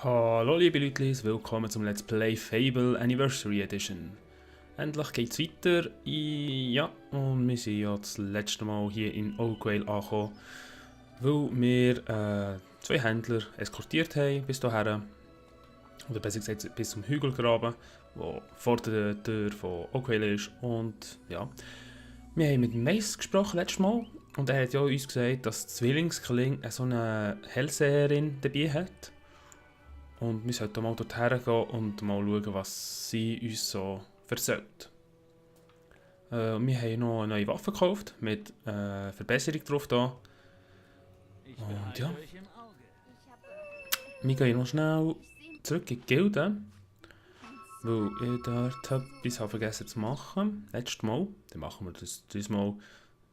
Hallo liebe Leute, willkommen zum Let's Play Fable Anniversary Edition. Endlich geht's weiter. Ja, und wir sind ja das letzte Mal hier in Oakvale angekommen, weil wir zwei Händler eskortiert haben bis hierher. Oder besser gesagt bis zum Hügelgraben, der vor der Tür von Oakvale ist. Und ja, wir haben mit Mace gesprochen letztes Mal. Und er hat ja uns gesagt, dass Zwillingskling so eine Hellseherin dabei hat. Und wir sollten mal dorthin gehen und mal schauen, was sie uns so erzählt. Wir haben noch eine neue Waffe gekauft, mit Verbesserung drauf da. Und ja, wir gehen noch schnell zurück in die Gilde. Weil ich dort etwas habe vergessen zu machen. Letztes Mal. Dann machen wir das diesmal.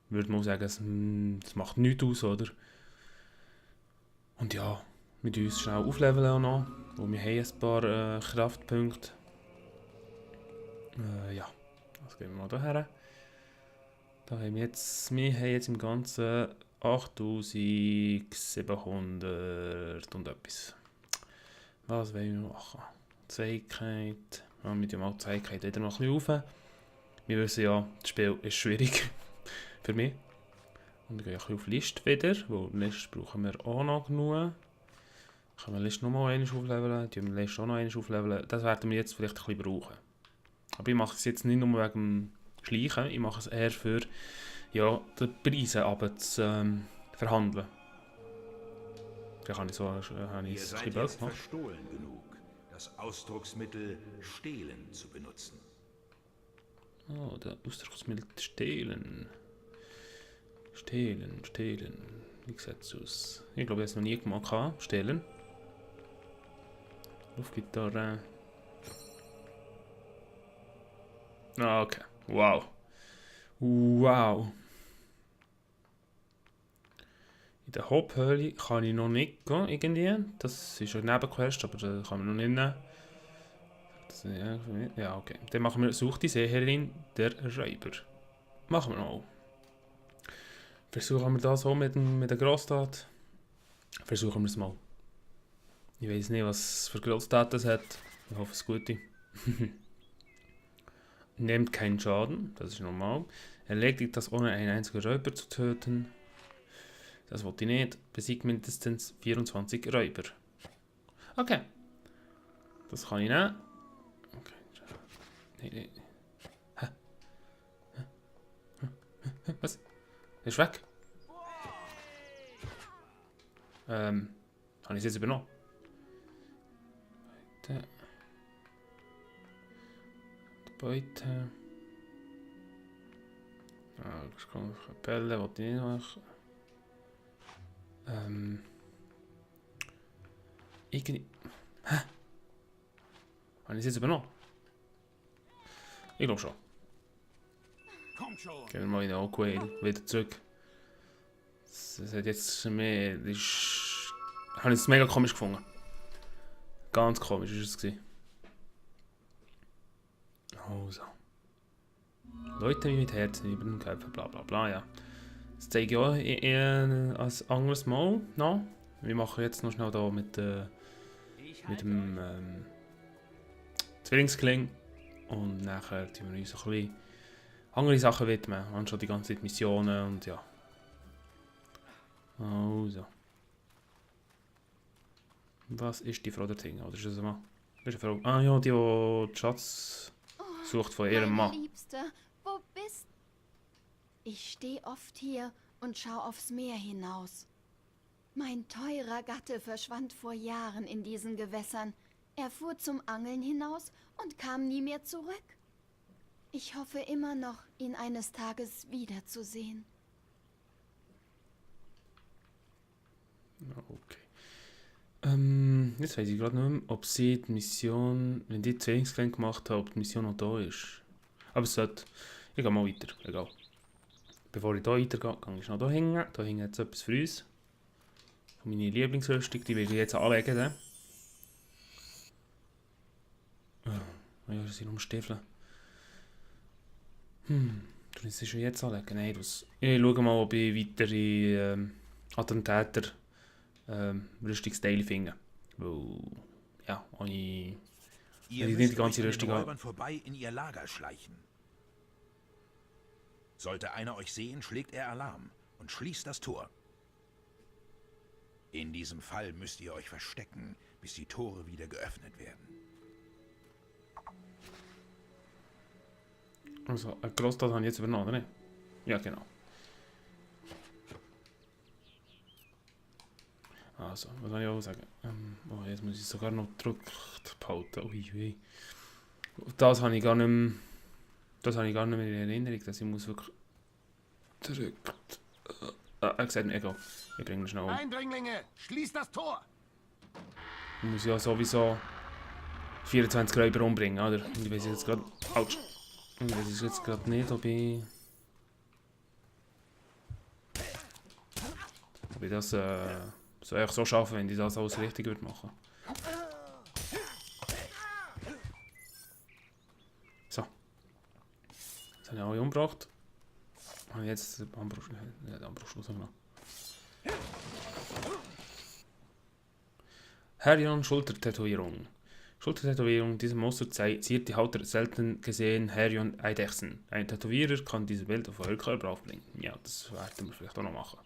Würde mal sagen, es macht nichts aus, oder? Und ja, mit uns schnell aufleveln auch noch. Weil wir haben ein paar Kraftpunkte. Ja, das gehen wir mal hierher. Wir haben jetzt im Ganzen 8700 und etwas. Was wollen wir noch machen? Zähigkeit. Ja, mit dem Mal Zähigkeit wieder noch ein bisschen rauf. Wir wissen ja, das Spiel ist schwierig für mich. Und ich gehe ein bisschen auf List wieder, weil List brauchen wir auch noch genug. Können wir List noch mal einmal aufleveln, die List auch noch einmal aufleveln. Das werden wir jetzt vielleicht ein bisschen brauchen. Aber ich mache es jetzt nicht nur wegen dem Schleichen, ich mache es eher für ja, die Preise verhandeln. Vielleicht habe ich es ein bisschen böse gemacht. Verstohlen genug, das Ausdrucksmittel stehlen zu benutzen. Oh, der Ausdrucksmittel stehlen. Stehlen. Wie sieht es aus? Ich glaube, ich habe es noch nie gemacht. Stehlen. Luftgitarre. Ah, okay. Wow. Wow. In der Haupthöhle kann ich noch nicht gehen, irgendwie. Das ist eine Nebenquest, aber da kann man noch nicht nehmen. Ja, okay. Dann machen wir Such die Seherin der Räuber. Machen wir mal. Versuchen wir das auch mit der Grosstat. Versuchen wir es mal. Ich weiß nicht, was es für Grossdaten es hat. Ich hoffe, es ist gute. Nehmt keinen Schaden, das ist normal. Erledigt das ohne einen einzigen Räuber zu töten. Das wollte ich nicht. Besiegt mindestens 24 Räuber. Okay. Das kann ich nehmen. Okay. Nee. Hä? Was? Er ist weg. Habe ich es jetzt übernommen? Die Beute. Das kann ich Kapelle, wollte ich nicht machen. Irgendwie. Hä? Habe ich es jetzt übernommen? Ich glaube schon. Gehen wir mal in den Oakvale wieder zurück. Das hat jetzt mehr. Habe ich es mega komisch gefunden. Ganz komisch war es. Also. Leute mit Herzen über den Köpfen, bla bla bla, ja. Das zeige ich auch ein anderes Mal noch. Wir machen jetzt noch schnell da mit dem Zwillingskling. Und nachher tun wir uns ein bisschen andere Sachen widmen, anstatt die ganze Zeit Missionen und ja. Also. Was ist die Frau der Dinge? Oder ist das ein Mann? Das ist eine Frau. Ah ja, die Schatz sucht von ihrem Mann. Liebste, wo bist du? Ich stehe oft hier und schau aufs Meer hinaus. Mein teurer Gatte verschwand vor Jahren in diesen Gewässern. Er fuhr zum Angeln hinaus und kam nie mehr zurück. Ich hoffe immer noch, ihn eines Tages wiederzusehen. Okay. Jetzt weiß ich gerade nicht mehr, ob sie die Mission, wenn die Zwillingskling gemacht haben, ob die Mission noch da ist. Aber es sollte. Ich gehe mal weiter, egal. Bevor ich hier weitergehe, gehe ich noch hier hinten. Hier hinten hat es etwas für uns. Meine Lieblingsrüstung, die will ich jetzt anlegen. Dann. Oh, ja, das sind nur Stiefel. Du sie schon jetzt anlegen? Nein, ich schaue mal, ob ich weitere Attentäter Rüstungsteile finde. Weil ja, ohne... Ihr die müsst ganze euch an den Rüstung an. Räubern vorbei in ihr Lager schleichen. Sollte einer euch sehen, schlägt er Alarm und schließt das Tor. In diesem Fall müsst ihr euch verstecken, bis die Tore wieder geöffnet werden. Also, ein Großteil habe ich jetzt übernommen, oder nicht? Ja, genau. Also, was soll ich auch sagen? Oh, jetzt muss ich sogar noch gedrückt behalten. Ui, ui. Das habe ich gar nicht mehr, das habe ich gar nicht mehr in Erinnerung, dass ich muss wirklich gedrückt... er gesagt, egal. Ich bringe ihn schnell um. Eindringlinge, schließt das Tor! Ich muss ja sowieso 24 Räuber umbringen, oder? Und ich weiß jetzt gerade... Autsch! Ich weiß jetzt gerade nicht, ob ich das so eigentlich so schaffe, wenn ich das alles richtig würde machen. So. Das habe ich alle umgebracht. Habe ich jetzt den Armbrustschluss genommen. Herion Schultertätowierung. Schultertätowierung. Dieser Monster ziert die Haut der selten gesehenen Herion-Eidechsen. Ein Tätowierer kann diese Bild auf euren Körper aufbringen. Ja, das werden wir vielleicht auch noch machen.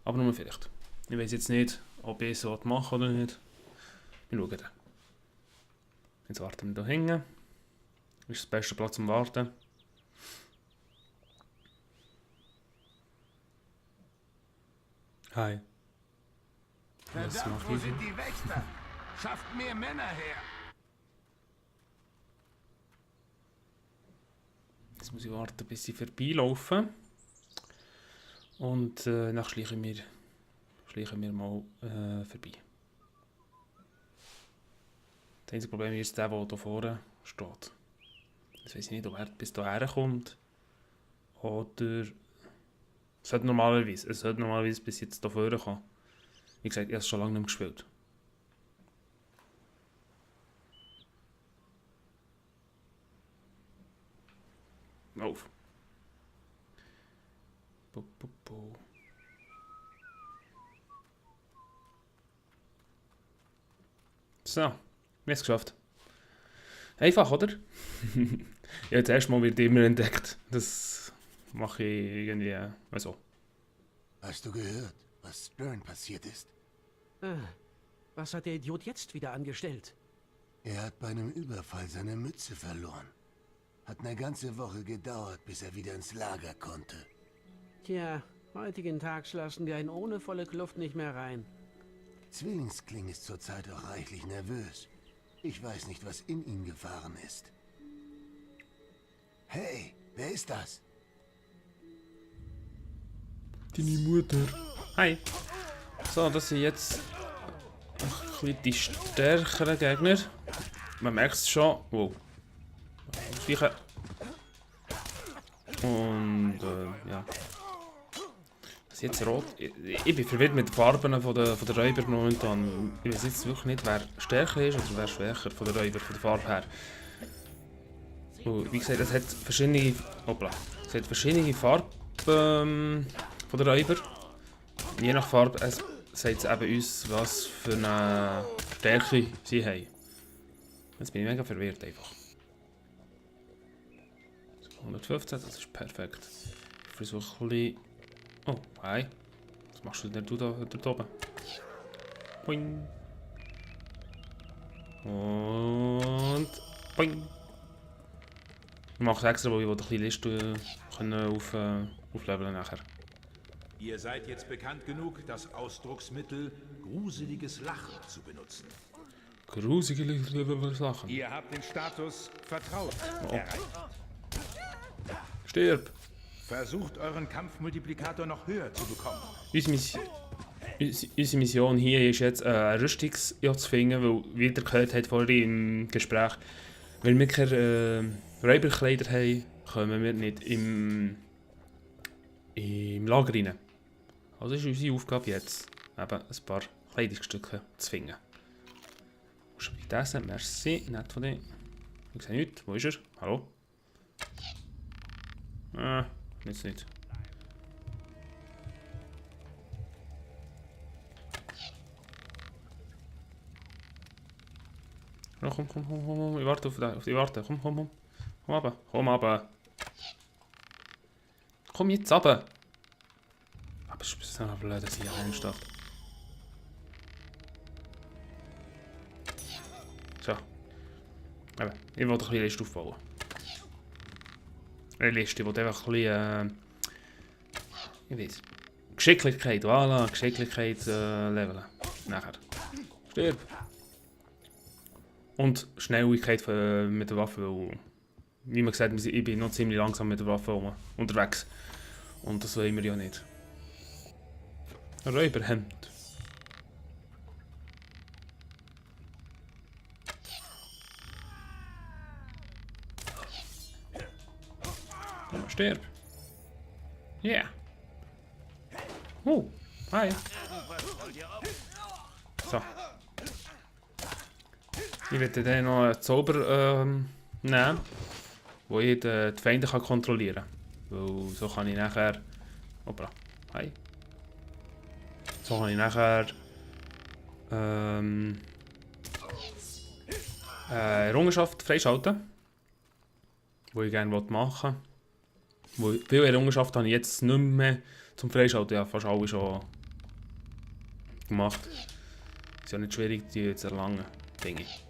Aber nur vielleicht. Ich weiß jetzt nicht, ob ich so mache oder nicht. Wir schauen dann. Jetzt warten wir hier hinten. Das ist der beste Platz zum Warten. Hi. Was Verdammt, mache wo ich? sind die Wächter? Schafft mehr Männer her! Jetzt muss ich warten, bis sie vorbeilaufen. Und dann schleichen wir mal vorbei. Das einzige Problem ist der hier vorne steht. Jetzt weiß ich nicht, ob er bis hierher kommt. Oder... Es sollte normalerweise bis jetzt hier vorne kommen. Wie gesagt, ich habe es schon lange nicht mehr gespielt. Auf. So, wir haben es geschafft. Einfach, oder? Ja, das erste Mal wird immer entdeckt. Das mache ich irgendwie so. Hast du gehört, was Stern passiert ist? Was hat der Idiot jetzt wieder angestellt? Er hat bei einem Überfall seine Mütze verloren. Hat eine ganze Woche gedauert, bis er wieder ins Lager konnte. Tja, heutigen Tags lassen wir einen ohne volle Kluft nicht mehr rein. Zwillingskling ist zurzeit auch reichlich nervös. Ich weiß nicht, was in ihm gefahren ist. Hey, wer ist das? Deine Mutter. Hi. So, das sind jetzt ein bisschen die stärkeren Gegner. Man merkt es schon. Wow. Schleichen. Und ja. Das ist jetzt rot. Ich bin verwirrt mit den Farben von der Räuber momentan. Ich weiß jetzt wirklich nicht, wer stärker ist oder wer schwächer von der Räuber, von der Farbe her. Und wie gesagt, es hat verschiedene. Hoppla. Es hat verschiedene Farben von der Räuber. Je nach Farbe sagt es eben uns, was für eine Stärke sie haben. Jetzt bin ich mega verwirrt einfach. 115, das ist perfekt. Ich versuche ein bisschen... Oh, hi. Was machst du denn da oben? Boing. Und... Boing. Ich mache es extra, weil ich ein bisschen Liste aufleveln nachher. Ihr seid jetzt bekannt genug, das Ausdrucksmittel gruseliges Lachen zu benutzen. Gruselige Sachen. Ihr habt den Status Vertraut erreicht. Stirb! Versucht euren Kampfmultiplikator noch höher zu bekommen. Unsere Mission hier ist jetzt, eine Rüstungsjagd zu finden, weil, wie ihr gehört habt vorhin im Gespräch, weil wir keine Räuberkleider haben, kommen wir nicht im Lager rein. Also ist unsere Aufgabe jetzt, eben ein paar Kleidungsstücke zu finden. Musst du bitte essen? Merci, nett von dir. Ich sehe nichts. Wo ist er? Hallo? Jetzt nicht. Ja, komm. Ich warte auf die Warte. Komm. Komm runter. Komm jetzt runter. Aber es ist so blöd, dass ich hier reinstehe. So. Eben, ich will ein bisschen Liste aufbauen. Eine Liste, die einfach ein bisschen, ich weiß, Geschicklichkeit, voilà, Geschicklichkeit leveln. Nachher. Stirb. Und Schnelligkeit mit der Waffe, weil, wie man gesagt hat, ich bin noch ziemlich langsam mit der Waffe unterwegs. Und das wollen wir ja nicht. Räuberhemd. Stirb. Yeah. Hi. So. Ich werde dann noch einen Zauber nehmen, wo ich die Feinde kontrollieren kann. Weil so kann ich nachher... Hoppla. Hi. So kann ich nachher... Errungenschaft freischalten. Die ich gerne machen will. Viele Errungenschaften habe ich jetzt nicht mehr zum Freischalten. Ja, fast alle schon gemacht. Ist ja nicht schwierig, die zu erlangen, denke ich.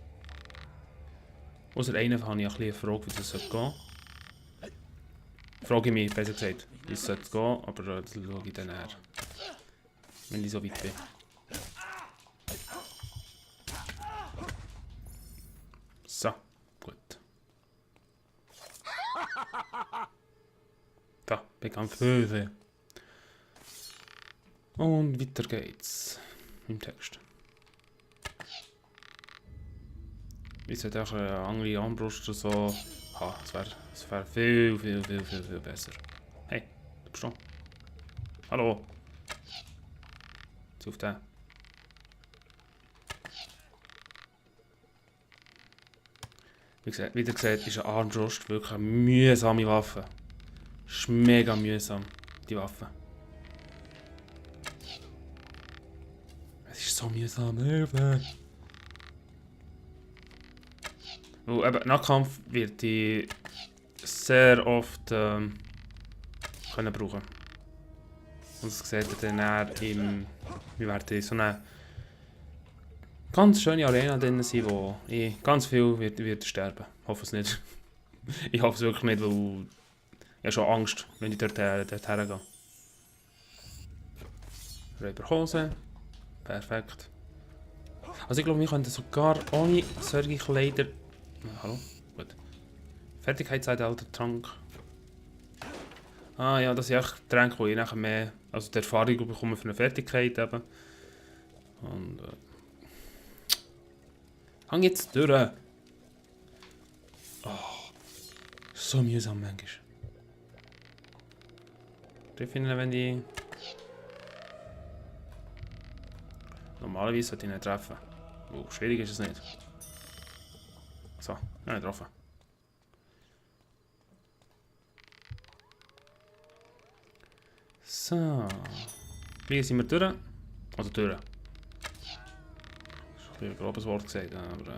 Außer einen habe ich eine Frage, wie das gehen sollte. Frage ich mich, besser gesagt, wie es gehen sollte, aber das schaue ich dann her. Wenn ich so weit bin. So, gut. Da, Begang 5. Und weiter geht's im Text. Ich sollte auch eine andere Armbrust oder so haben. Das wäre viel besser. Hey, du bist da. Hallo. Jetzt auf den. Wie gesagt, ist eine Armbrust wirklich eine mühsame Waffe. Ist mega mühsam, die Waffe. Es ist so mühsam, Hilfe! Eben, Nahkampf wird ich sehr oft können brauchen. Und das seht ihr dann im... Wir werden in so eine ganz schöne Arena drin sein, wo ich ganz viel wird sterben. Ich hoffe es nicht. Ich hoffe es wirklich nicht, weil ich habe schon Angst, wenn ich dort hergehe. Räuberhose. Perfekt. Also ich glaube, wir könnten sogar ohne solche Kleider... Hallo? Gut. Fertigkeitszeitalter-Trank. Ah ja, das ist echt Tränke, wo ich nachher mehr... Also die Erfahrung bekomme für eine Fertigkeit eben. Und... Hang jetzt durch! Oh, so mühsam manchmal. Ich finde, wenn die... Normalerweise sollte ich nicht treffen. Oh, schwierig ist es nicht. So, ja, nicht getroffen. So. Wie sind wir durch? Also durch. Ich habe ein grobes Wort gesagt, aber...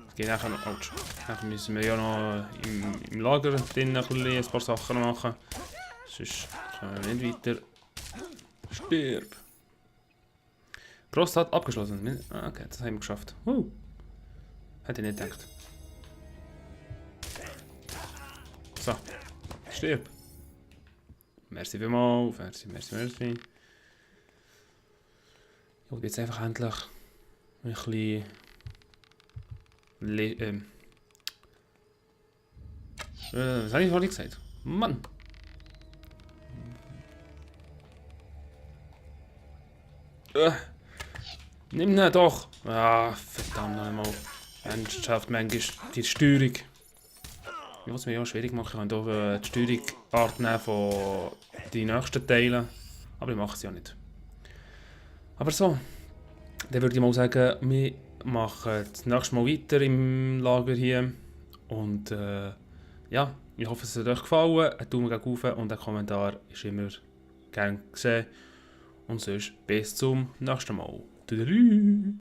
Es geht nachher noch... Ouch. Nachher müssen wir ja noch im Lager drin ein paar Sachen machen. Sonst können wir nicht weiter. Stirb! Prostat abgeschlossen. Okay, das haben wir geschafft. Hätte ich nicht gedacht. So. Stirb! Merci vielmals. Merci. Ich will jetzt einfach endlich ein bisschen... was habe ich vorhin gesagt? Mann! Nimm ihn doch! Ah, verdammt nochmal. Ernsthaft, manchmal die Steuerung. Ich will es mir ja schwierig machen. Ich kann doch die Steuerungsart nehmen von den nächsten Teilen. Aber ich mache es ja nicht. Aber so. Dann würde ich mal sagen, wir machen das nächste Mal weiter im Lager hier. Und ja, ich hoffe, es hat euch gefallen. Ein Daumen hoch und ein Kommentar ist immer gern gesehen. Und sonst bis zum nächsten Mal. Tschüss.